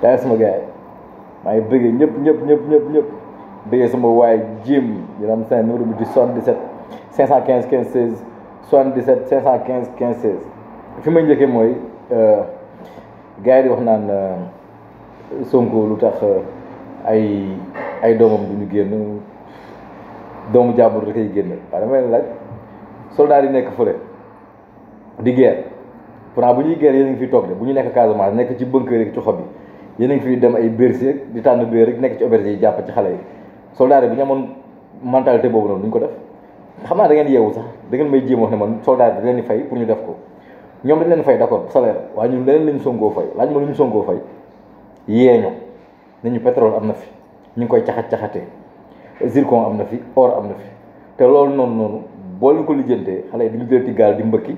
daal sama gars yi maa ngi bëggee ñëpp bëggee sama waay Jim dina am seen numéro bi di 77 515 15 16 77 515 15 16 fi may njëkkee mooy gars yi di wax naan Sonko lu tax ay doomam du ñu génn doomu jàmbur da koy génn waaye dama leen laaj soldats yi nekk fële di guerre pourtant bu ñuy guerre yéen a ngi fiy toog de bu ñu nekk Casamance nekk ci bunker rek ci xob yi yéen a ngi fiy dem ay Bercy rek di tànn biir rek nekk ci auberge yi jàpp ci xale yi soldats yi bu ñu amoon mentalité boobu noonu duñ ko def xam naa da ngeen yeewu sax da ngeen may jéem wax ne man soldats yi da leen di fay pour ñu def ko ñoom dañ leen fay d'accord salaire waaye ñun leneen lañu Sonkoo fay laaj ma lu ñu Sonkoo fay yee ñu ne ñu pétrole am na fi ñu ngi koy caxatee zircon am na fi or am na fi te loolu noonu boo leen ko lijjantee xale yi dañu jël ci gaal di mbëkki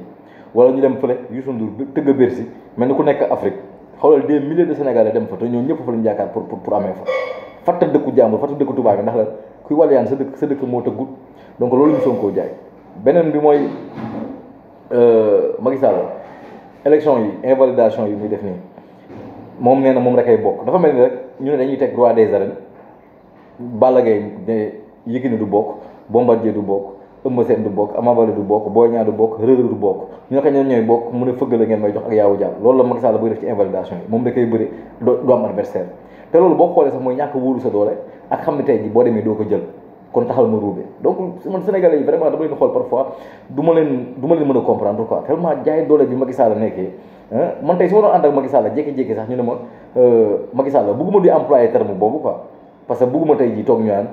wala ñu dem fële Youssou Ndour tëgg a Bercy mel ni ku nekk Afrique xoolal des milliers de Sénégalais dem fa te ñoom ñëpp fa lañu yaakaar pour amee fa fatta dëkku jàmbur fatta dëkku tubaab bi ndax la kuy walyaan sa dëkk moo tëggut donc loolu ñu Sonkoo jaay beneen bi mooy Macky Sall élection yi invalidation yi muy def nii moom nee na moom rek ay bokk dafa mel ni rek ñu ne dañuy teg roi des arènes Balla Gaye ne Yékini du bokk Bombardier du bokk Eumeu Sène du bokk Ama Baldé du bokk Boy Niang du bokk Reug Reug du bokk ñu ne ko ñoom ñooy bokk mu ne fëgg la ngeen may jox ak yaawu jàll loolu la Macky Sall bëgg def ci invalidation yi moom da koy bëri du am adversaire te loolu boo xoolee sax mooy ñàkk wóolu sa doole ak xam ne tey ji boo demee doo ko jël kon taxal ma ruube donc man Sénégalais yi vraiment dama leen xool parfois du ma leen mën a comprendre quoi tellement jaay doole bi Macky Sall nekkee man tey su ma doon ànd ak Macky Sall jékki-jékki sax ñu ne ma Macky Sall bëgguma di employé terme boobu quoi parce que bëgguma tey ji toog ñu naan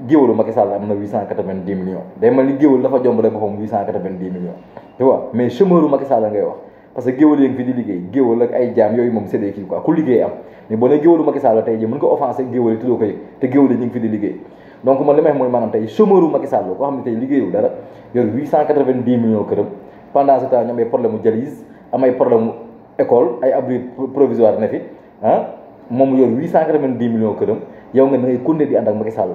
géwalu Macky Sall am na 890 millions day mel ni géwal dafa jomb rek boppam 890 millions tu vois mais chômeur Macky Sall ngay wax parce que géwal yi ngi fi di liggéey géwal ak ay jaam yooyu moom c'est des kii quoi ku liggéey am mais boo ne géwalu Macky Sall tey ji mën ko offensé géwal yi te doo ko yëg te géwal yi ñu ngi fi di liggéey donc man li may wax mooy maanaam tey chômeur Macky Sall koo xam ne tey liggéeyul dara yor 890 millions këram pendant ce temps ñu am ay problème mu dialyse am ay problème mu école ay abri provisoire ne fi moom yor 890 millions këram yow nga ngay continuer di ànd ak Macky Sall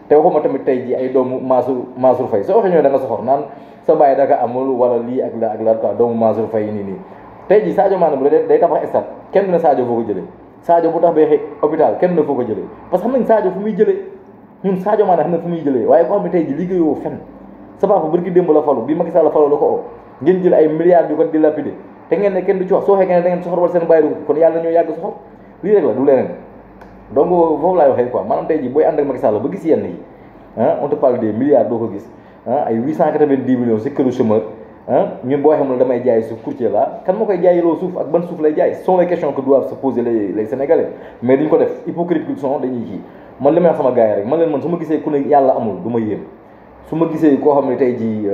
te waxuma tamit tey ji ay doomu Mansour Faye soo waxee ñoo da nga soxor naan sa bàyyi daka amul wala lii ak la quoi doomu Mansour Faye nii tey ji Sadio Mané bu day tabax stade kenn du ne Sadio foo ko jëlee Sadio bu tax bay xëy hôpital kenn du ne foo ko jëlee parce que xam nañ Sadio fu muy jëlee ñun Sadio Mané xam ne fu muy jëlee waaye ko xam ne tey ji liggéeyoo fenn sa papa bërki démb la falu bi Macky Sall falu la ko oo ngeen jël ay milliards yu ko dilapidé te ngeen ne kenn du ci wax soo xëy da ngeen soxor wala seen bàyyi du kon yàlla ñoo yàgg soxor lii rek la du leneen donc foofu laay waxee quoi maanaam tey ji booy ànd ak Macky Sall ba gis yenn yi on te parle des milliards doo ko gis ay 890 millions si këru chômeur ñun boo xam ne damay jaay suuf courtier la kan moo koy jaayiloo suuf ak ban suuf lay jaay ce sont les questions que doivent se poser les Sénégalais mais duñ ko def hypocrite qu'ils sont dañuy kii man li may wax sama gars yi rek man leen man su ma gisee ku ne yàlla amul du ma yéem su ma gisee koo xam ne tey ji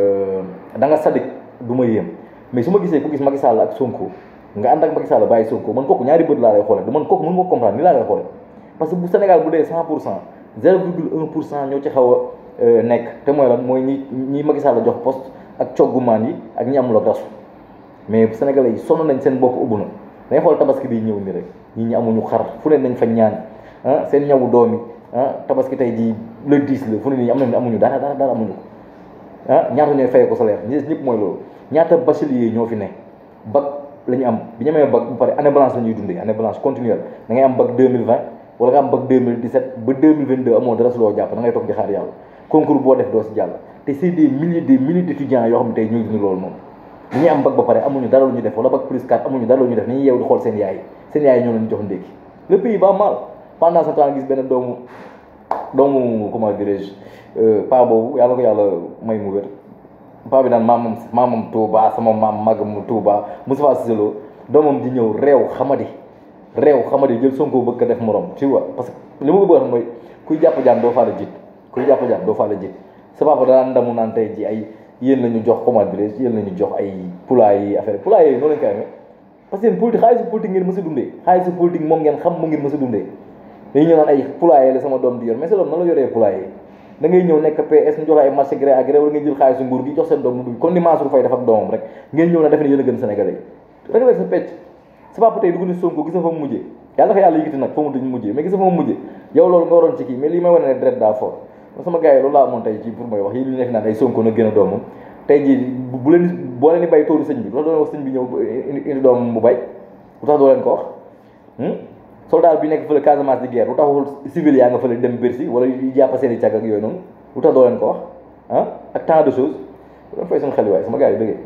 da nga sadik du ma yéem mais su ma gisee ku gis Macky Sall ak Sonko nga ànd ak Macky Sall bàyyi Sonko man kooku ñaari bët laa lay xoole du man kooku mën nga ko comprendre ni laa lay xoole parce que bu Sénégal bu dee 100% 0,1% ñoo ci xaw a nekk te mooy lan mooy ñi Macky Sall jox poste ak coggumaan yi ak ñi amul ak rasu mais Sénégalais yi sonn nañ seen bopp ubbu na dañuy xool tabaski bi ñëw ni rek ñi amuñu xar fu ne nañ fa ñaan seen ñawu doom yi tabaski tey ji le 10 la fu ne nii amuñu dara amuñu ko ñaata ñooy fay ko salaire ñëpp mooy loolu ñaata bachelier ñoo fi ne bac la ñu am bi ñu amee bac bu pare année blanche la ñuy dundee année blanche continuelle da ngay am bac 2020 wala nga am bac 2017 ba 2022 amoo dara su loo jàpp da ngay toog di xaar yàlla concours boo def doo si jàll te c'est des milliers d'étudiants yoo xam ne tey ñooy dund loolu moom ñi am bac ba pare amuñu dara lu ñu def wala bac plus 4 amuñu dara lu ñu def ni ñuy yeew di xool seen yaay ñoo leen jox ndékki le pays va mal pendant ce temps gis benn doomu comment dirais-je pa boobu yàlla ko yàlla may mu wér pa bi naan maamam Touba sama maam magam Touba Moustapha Cissé Lo doomam di ñëw réew xamadi jël Sonko bëgg ko def morom tu vois parce que li ma bëgg a wax mooy kuy jàpp jaan doo faale jiit sa papa daan ndamu naan tey ji ay yéen la ñu jox comment dirais yéen la ñu jox ay poulailler yi affaire poulailler yi noonu lañ koy amee parce que yéen politique xaalisu politique ngeen mës a dundee xaalisu politique moom ngeen xam mu ngeen mës a dundee dañuy ñëw naan ay poulailler la sama doom di yor mais sa doom nan la yoree poulailler da ngay ñëw nekk PS ñu jox la ay marché gré à gré wala nga jël xaalisu nguur gi jox seen doom mu dugg kon ni Mansour Faye def ak doomam rek ngeen ñëw na defe ne yéen a gën Sénégalais yi rek sa pecc sa papa tey dugg ni Sonko gis na fa mu mujjee yàlla ko yàlla yëkkati nag fa mu duñ mujjee mais gis na fa mu mujjee yow loolu nga waroon ci kii mais lii may wane ne dret daa fort sama gars yi loolu laa amoon tey ci pour mooy wax yi li nekk naan ay Sonko na gën a doomam tey jii bu leen boo leen di bay toolu sëñ bi lu tax doon wax sëñ bi ñëw indi doomam mu bay lu tax doo leen ko wax soldat bi nekk fële Casamance di guerre lu tax waxul civil yaa nga fële dem Bercy wala yu jàpp seen i càgg ak yooyu noonu lu tax doo leen ko wax ah ak tant de choses doon fay suñu xel waay sama gars yi bëggee